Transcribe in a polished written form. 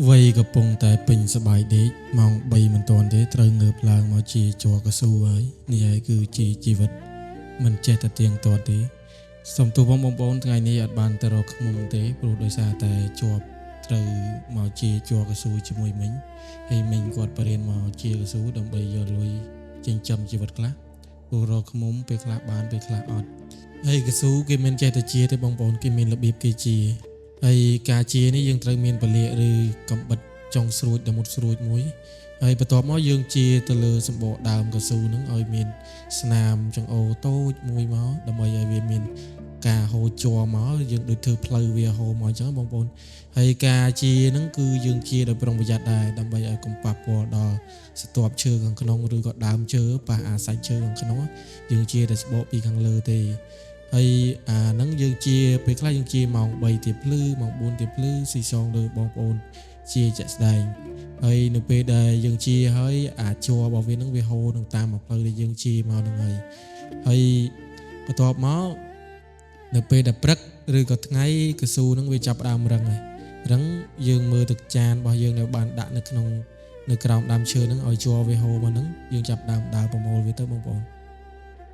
វ័យកំពុងតែពេញសប្បាយដេកម៉ោង3មិនទាន់ទេត្រូវងើបឡើងមកជាជ័រកស៊ូហើយនេះហើយគឺជាជីវិតមិនចេះតែទៀងទាត់ទេសូមទោសបងបងប្អូនថ្ងៃនេះអត់បានទៅរកឃ្មុំទេព្រោះដោយសារតែជាប់ត្រូវមកជាជ័រកស៊ូជាមួយមិញហើយមិញគាត់បរៀនមកជាកស៊ូដើម្បីយកលុយចិញ្ចឹមជីវិតខ្លះព្រោះរកឃ្មុំពេលខ្លះបានពេលខ្លះអត់ហើយកស៊ូគេមិនចេះតែជាទេបងប្អូនគេមានរបៀបគេជា ហើយការជានេះយើងត្រូវមានពលាកឬកំបិតចុងស្រួចដមុតស្រួចមួយហើយបន្ទាប់មកយើងជាទៅលើសម្បកដើមកស៊ូហ្នឹងឲ្យមានស្នាមចង្អូរតូចមួយមកដើម្បីឲ្យវាមានការហូរជ័រមកយើងដូចធ្វើផ្លូវវាហូរមកអញ្ចឹងបងប្អូនហើយការជាហ្នឹងគឺយើងជាដោយប្រុងប្រយ័ត្នដែរដើម្បីឲ្យកុំប៉ះពាល់ដល់ស្រទាប់ឈើខាងក្នុងឬក៏ដើមឈើប៉ះអាសាច់ឈើខាងក្នុងយើងជាតែស្បកពីខាងលើទេ ហើយអាហ្នឹងយើងជាពេលខ្លះយើងជាម៉ោង3ទៀបភ្លឺម៉ោង4ទៀបភ្លឺស៊ីសងលើបងប្អូនជាជាក់ស្ដែងហើយនៅពេលដែលយើងជាហើយអាច័ររបស់វាហ្នឹងវាហូរនឹងតាមផ្លូវដែលយើងជាមកហ្នឹងហើយហើយបន្ទាប់មកនៅពេលដែលព្រឹកឬក៏ថ្ងៃកស៊ូហ្នឹងវាចាប់ផ្ដើមរឹងហើយរឹងយើងមើលទឹកចានរបស់យើងដែលបានដាក់នៅក្នុងនៅក្រោមដើមឈើហ្នឹងឲ្យជ័រវាហូរមកហ្នឹងយើងចាប់ដើមដើរប្រមូលវាទៅបងប្អូន។